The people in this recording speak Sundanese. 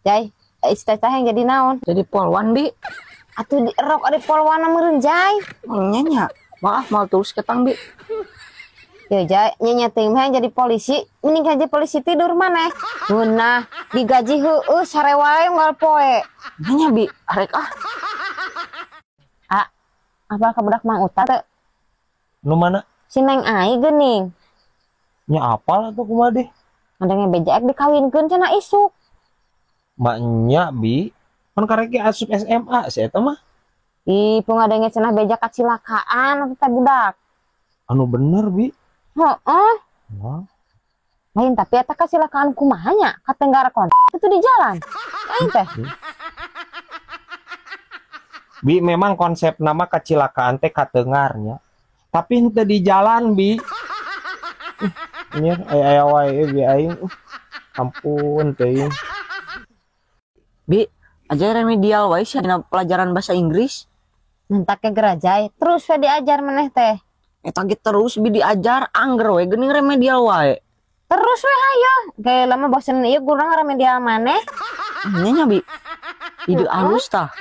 Jai, cita-cita hayang jadi naon? Jadi polwan, Bi. Atuh di erok ada polwan meureun, Jai. Nya nya. Maaf, mau terus ketang, Bi. Ya Jai, nya teuing mah hayang jadi polisi, mending aja polisi tidur maneh. Ngeunah, digaji heueuh sare wae unggal poe. Nya nya, Bi, arek ah. Ah, apa ka budak Mang Uta teu? Nu mana? Si Neng Ai geuning. Nya apal atuh kumaha deh? Ngadenge beja ek dikawinkeun cenah isuk. Maknya, Bi, kan karek ge asup SMA si eta mah. Ih, pungadenge cenah beja kacilakaan atuh teh budak. Anu bener, Bi. Heeh. Wah. Lain tapi eta kacilakaan kumaha nya? Katenggara kon itu di jalan. Lain teh. Bi, memang konsep nama kacilakaan teh katengarnya. Tapi henteu di jalan, Bi. Nya aya aya wae bi aing. Ampun teuing. Bi, ajar remedial wae sia dina pelajaran bahasa Inggris. Nentak ke gerajai, terus we diajar maneh teh. Eta ge terus Bi diajar angger we geuning remedial wae. Terus we hayo. Gaya lama bosen ieu gurang remedial maneh. Nya nya, Bi. Ide alus tah.